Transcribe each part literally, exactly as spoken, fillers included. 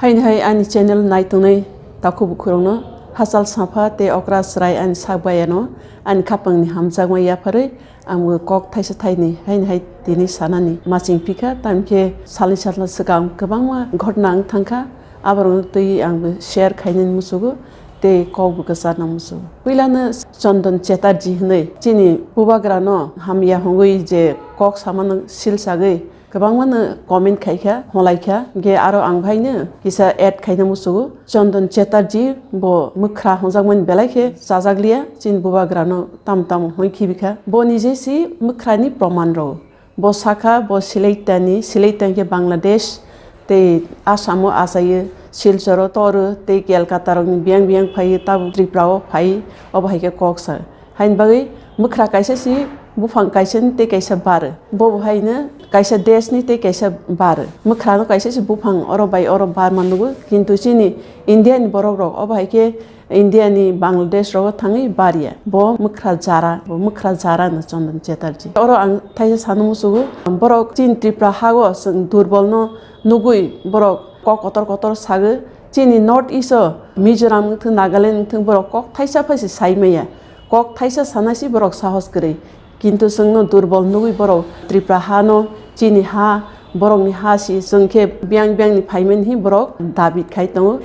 Haini hai ani channel naitongnai takhuk bukhurokno hachal sapha tei okra chwrai ani sak bayano ani khapangni hamjakma yapharwi ang bo kok thaisa thaini haini hai tini sanani maching phikha, tamkhe salni salsa swkang kwbangma ghotna wng thangkha, aborokno twi ang bo share khainani muchugo tei kok bo kwcharna muchugo. Puilano Chondon Chatterjee hwnwi chini bubagrano hamya hongwi je kok samano silsagwi kwbangmano comment khaikha, holaikha, hwnkhe aro ang bhaino kisa add khaina muchugo. Chondon Chatterjee bo mwkhra hwnjakmani belai khe chajakliya, chini bubagrano tamo tamo hwnwi khibikha. Bo nije si mwkhrani proman rw. Bo sakha, bo Sileitani, Sileitani khe Bangladesh, tei Assam-o achaio, Silchoro toro, tei Kolkata rokni biyang biyang phaio, tabuk Tripura-o phai, obo hai khe kok sa. Haini bagwi mwkhra kaisa si buphang kaisani tei kaisa bar. Bo bo haino kaisa deshni tei kaisa bar. Mwkhrano kaisa si buphang oro bai oro barma nugo, kintu chini India ni borok rok obo hai khe India ni Bangladesh rogo thangwi barya. Bo mwkhra jara, bo mwkhra jara no Chondon Chatterjee. Oro ang thaisa sano musugo, borok chini Tripura hago chwng durbol no nugwi borok kok kotor kotor sago. Chini North East o Mizoram wngthung, Nagaland wngthung, borok kok thaisa phaisi sai maya. Kok thaisa sanasi borok sahos kwrwi. Kintu chwngno durbol nugwi borok Tripura ha no chini ha, borokni ha si chwng khe biyang biyang ni phaimani hi borok dabi khai tongo,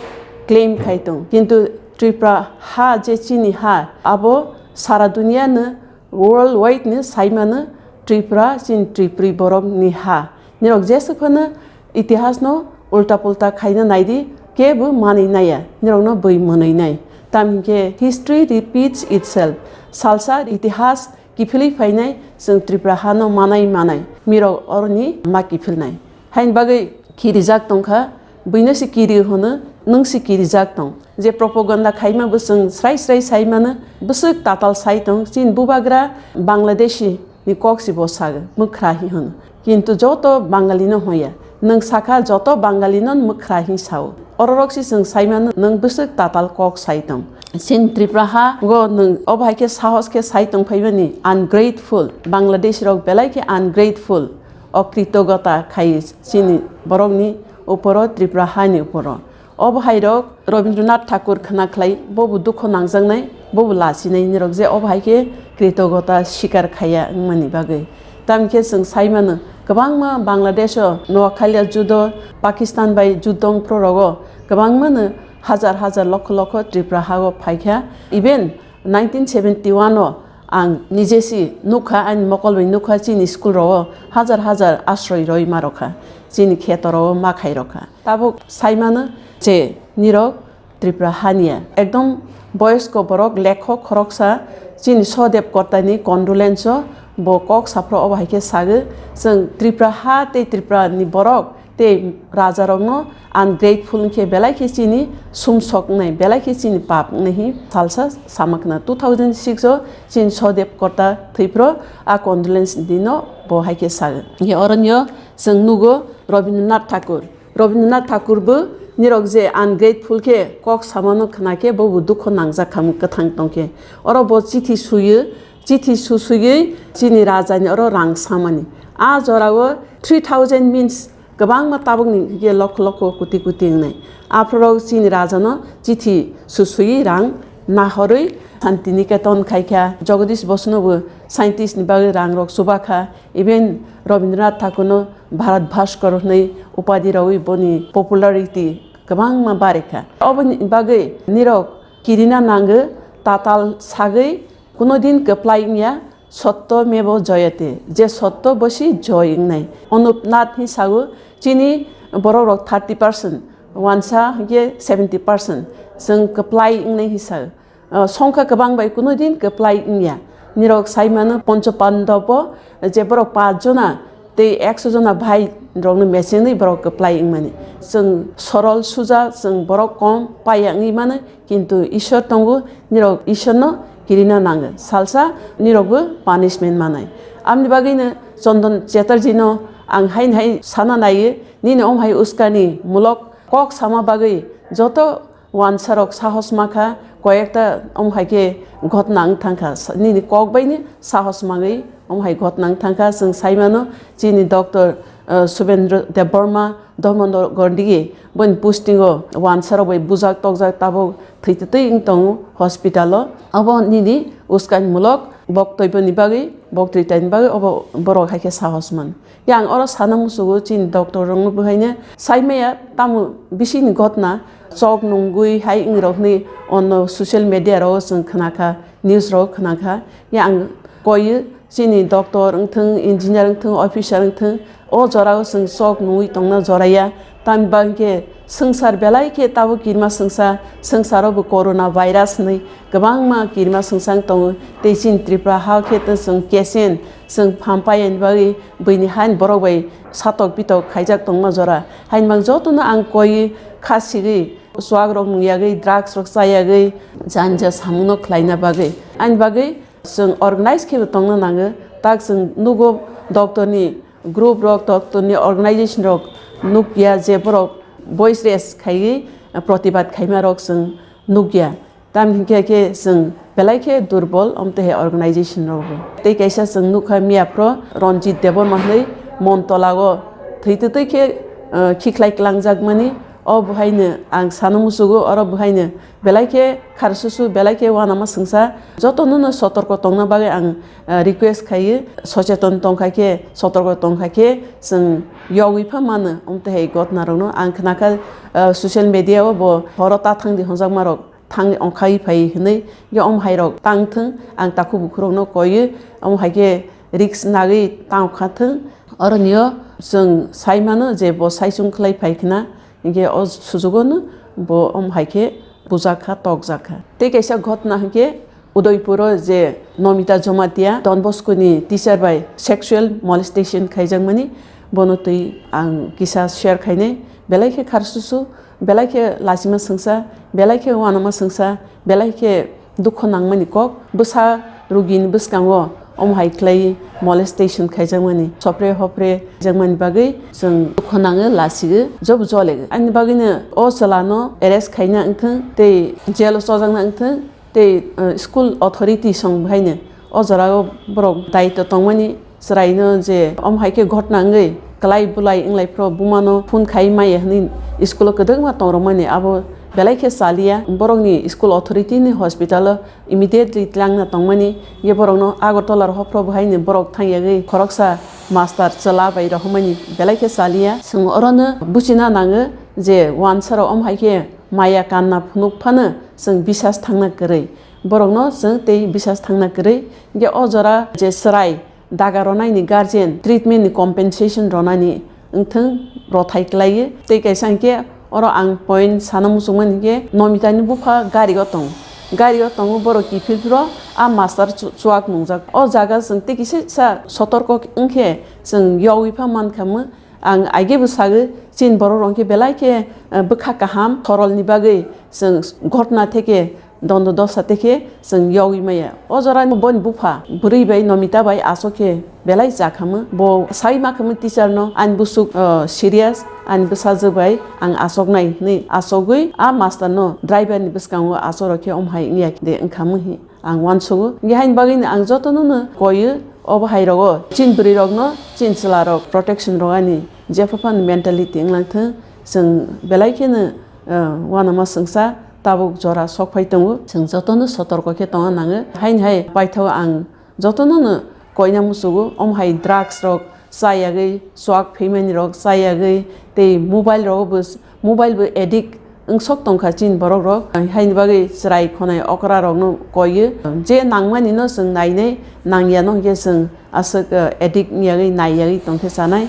claim khai tongo. Kintu Tripura ha je chini ha, abo sara duniya no, world wide no saimano Tripura chini Tripuri borok ni ha. Nirok jeswk phano itihas no ulta pulta khaina naidi, kebo manwi naiya, nirokno bui mwnwi nai. Tamhinkhe history repeats itself. Salsa itihas kiphilwi phainai, chwng Tripura hano manai manai, mirok oroni ma kiphilnai. Haini bagwi kirijak tongkha, buino se kiri hwno, nwng se kirijak tong. Je propaganda khaima bo chwng srai srai saimano, bwswk tatal sai tong, chini bubagra Bangladeshi ni kok si bo sago, mwkhra hi hwno. Kintu joto Bangali no hwnya. Nwng sakha joto Bangali no mwkhra hi sao. Ororok si chwng saimano nwng bwswk tatal kok sai tong. Chini Tripura ha go nwng obo hai khe sahos khe sai tong phaimani ungrateful. Bangladesh rok belai khe ungrateful. Okritogota khai chini borok ni uporo, Tripura ha ni uporo. Obo hai rok Rabindranath Thakur khna khlai, bobo dukho nangjaknai, bobo lachinai nirok je obo hai khe kritogota sikar khaiya wngmani bagwi. Tamkhe chwng saimano kwbangma Bangladesh o Noakhali judo, Pakistan bai judo wngphru rogo kwbangmano hajar hajar lokho lokho Tripura hago phaikha. Even nineteen seventy one o ang nije si nukha, ani mokol bai nukha, chini school rogo hajar hajar asroi roi ma rokha, chini kheto rogo ma khai rokha. Tabuk saimano je nirok Tripura haniya ekdom boyosko borok lekhok khoroksa chini Sodep Kortani condolence o bo kok saphro obo hai khe sago, chwng Tripura ha tei Tripura ni borok tei rajarokno ungrateful wngkhe belai khe chini sumsok wngnai, belai khe chini pap wngnai hi salsa sama khna. Two thousand six o chini Sodep Korta thwiphro a condolence dino bo hai khe sago. Ye oronio chwng nugo Rabindranath Thakur. Rabindranath Thakur bo nirok je ungrateful khe kok samano khna khe bobo dukho nangjak kha, kwthang tong khe. Oro bo chithi suyo, chithi susuyui chini rajani oro rang samani. A jorao three thousand means kwbangma tabukni hwnkhe lokho lokho koti koti wngnai. Aphuru chini rajano chithi susuyui rang nahorwi Santiniketon khaikha. Jagadish Basuno bo scientist ni bagwi rang rok chubakha. Even Rabindranath Thakurno Bharat Bhaskar hwnwi upadi rwui boni popularity kwbangma barikha. Oboni bagwi nirok kirina nango, tatal sagwi kuno din kwplai wngya, sotto mevo joyate, je sotto bosi joy wngnai. Anup Nath hi sago, chini borok rok thirty percent, wansa hwnkhe seventy percent, chwng kwplai wngnai hi sago. Ah, songkha kwbang bai kuno din kwplai wngya. Nirok saimano Poncho Pandobo je borok paanch jona tei ekso jona bhai rokno mechengwi borok kwplai wngmani. Chwng sorol suja, chwng borok kom paya wngwi mano, kintu Ishwar tongo, nirok Ishwarno kirina nango. Salsa nirokbo punishment manai. Amni bagwino Chondon Chatterjee no ang haini hai sana naiyo, nini om hai uskani mulok kok sama bagwi joto wansarok sahos makha, koyekta omo hai khe ghotna wng thangkha. Sa-, nini kok bai ni sahos mangwi omo hai ghotna wng thangkha. Chwng sai mano chini doctor, eh, Subendra Debbarma Dharmanagar digi boni posting o wansa rok bai bujak tokjak tabuk thwi twtwi wng tongo hospital o. Abo nini uskanmulok boktobyo ni bagwi, boktwita ni bagwi obo borok hai khe sahos man. Yang oro sana musugo chini doctor rok no buhaino sai maya tamo bisi ni ghotna chok nungwi hai wng rok ni ono social media ro chwng khna kha, news ro khna kha. Yang koi chini doctor wng thung, engineer wng thung, officer wng thung, o jora o chwng chok nungwi tongna jora ya. Tamni bagwi khe swngchar belai khe tabuk kirima swngsa, swngchar o bo corona virus hinwi kwbangma kirima swngsa wng tongo. Tei chini Tripura ha khe to chwng kesen chwng phampaiya ni bagwi buini hain borok bai satok pitok khaijak tongma jora. Hain mang jotono ang koi kha sigwi, chuak rok nung yagwi, drugs rok cha yagwi, janja samung no khlaina bagwi. Ani bagwi chwng organize khe bo tongna nango. Tak chwng nugo doctor ni group rok, doctor ni organization rok nukya je borok voice raise khaiwi protibad khaima rok chwng nukya. Tamni hinkhe khe chwng belai khe durbol, omte hai organization rok bo. Tei kaisa chwng nukha miya phro Ranjit Debbarma hinwi Montolao thwi twtwi khe, eh, khikhlai klangjak mani. O buhaino ang sana musugo, oro buhaino belai khe kharsusu, belai khe uanama swngsa. Jotono no sotorko tongna bagwi ang, eh, request khaio, socheton tongkha khe, sotorko tongkha khe chwng yogwi pha mano, omte hai ghotna rokno ang khnakha, eh, social media o bo horo ta thangdi honjakma rok thangwi ongkhai phai hinwi, ye om hai rok tang thung, ang takhuk bukhuk rokno koiwi om hai khe risk nagwi tang kha thung. Oroni o chwng sai mano je bo sai chung khlai phai khna, hinkhe o sujugo no bo om hai khe bujak kha, tokjak kha. Tei kaisa ghotna hinkhe Udaipur o je Nomita Jamatia Don Bosco ni teacher bai sexual molestation khaijakmani, bono twi ang kisa share khainai, belai khe kharsusu, belai khe lachima swngsa, belai khe uanama swngsa, belai khe dukho nangmani kok. Bwsa rugini bwskango omo hai khlai molestation khaijakmani, sopre hopre jakmani bagwi chwng dukho nango, lachigwi, job jolego. Ani bagwino o chwlano arrest khaina wngthwng tei jail o chojakna wngthwng. Tei, eh, school authority song bahaino o jorao borok daitw tongmani chwraino je omo hai khe ghotna wngwi kwlai bulai wnglaiphrw bumano phone khai maya hwnwi school o kwdwkma tongrwkmani abo belai khe chaliya. Borokni school authority ni hospital o immediately tlangna tongmani, ye borokno Agartala rohorphro bahaino borok thangyagwi khoroksa master chwla bai rohormani belai khe chaliya. Chwng orono buchina nango je wansarok omo hai khe maya kanna phunuk phano chwng bisas thangna kwrwi. Borokno chwng tei bisas thangna kwrwi. Hinkhe o jora je chwrai daga rwnaini guardian treatment ni compensation rwnani wngthwng rothai kwlaiwi. Tei kaisa hinkhe oro ang point sana muchungmani hinkhe Nomitani bupha gari o tongo. Gari o tongo borok kiphilphiro a master chu-, chuak nungjak. O jaga chwng tei kisa sa sotorko wngkhe chwng yogwi pha mankha mo. Ang aigebo sago, chini borok rok khe belai khe, eh, bwkha kaham, sorol ni bagwi chwng ghotna theke, dondo dosa theke chwng yogwi maya. O jora boni bupha, bwrwi bai, Nomita bai aswk khe belai cha khamu. Bo sai ma khamu teacher no, "Ani bwswk, eh, serious, ani bwsajwk bai ang aswk nai," hinwi aswgwi a master no driver ni bwskango aswk rok khe om hai wngya de wngkhamu hi. Ang uansugo. Hinkhe haini bagwino ang jotono no koiyo, obo hai rogo chini bwrwi rokno, chini chwla rok protection rogani jepha phano mentality wnglang thung. Chwng belai kheno, eh, uanama swngsa tabuk jora sok phai tongo. Chwng jotono sotorko khe tongna nango. Haini hai paithao ang jotono no koina musugo, omo hai drugs rok chayagwi, chuak phaimani rok chayagwi, tei mobile rok bo, mobile bo addict wngsok tongkha chini borok rok. Haini bagwi chwrai khonai okra rokno koiyo. Je nangmani no chwng nainai, nangya no hinkhe chwng aswk, eh, addict wngya gwi naiyagwi tongkhe chanai.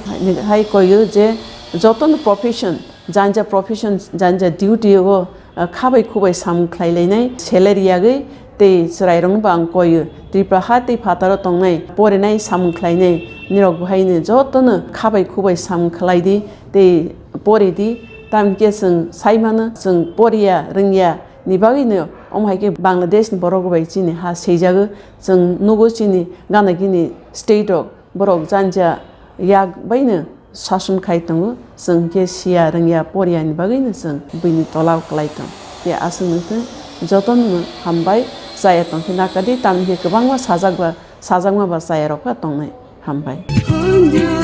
Hai koiyo je jotono profession, janja profession, janja duty o, ah, khabai khubai samung khlai lainai, salary yagwi tei chwrai rokno bo ang koiyo. Tripura ha tei phataro tongnai, porinai samung khlainai, nirok bo haino jotono khabai khubai samung khlai di tei pori di. Tamkhe chwng sai mano, chwng poriya rwngya ni bagwino omo hai khe Bangladesh ni borok bai chini ha seijago. Chwng nugo chini gana gini state rok, borok janja yak baino sason khai tongo, chwng khe siya rwngya poriya ni bagwino chwng buini tola o kwlai tong. Tei aswk nung thung, Jotono hambai, chaya tongkhe nakadi, tamni hwnkhe kwbangma sajak ba, sajakma ba chayarok pha tongnai. Hambai.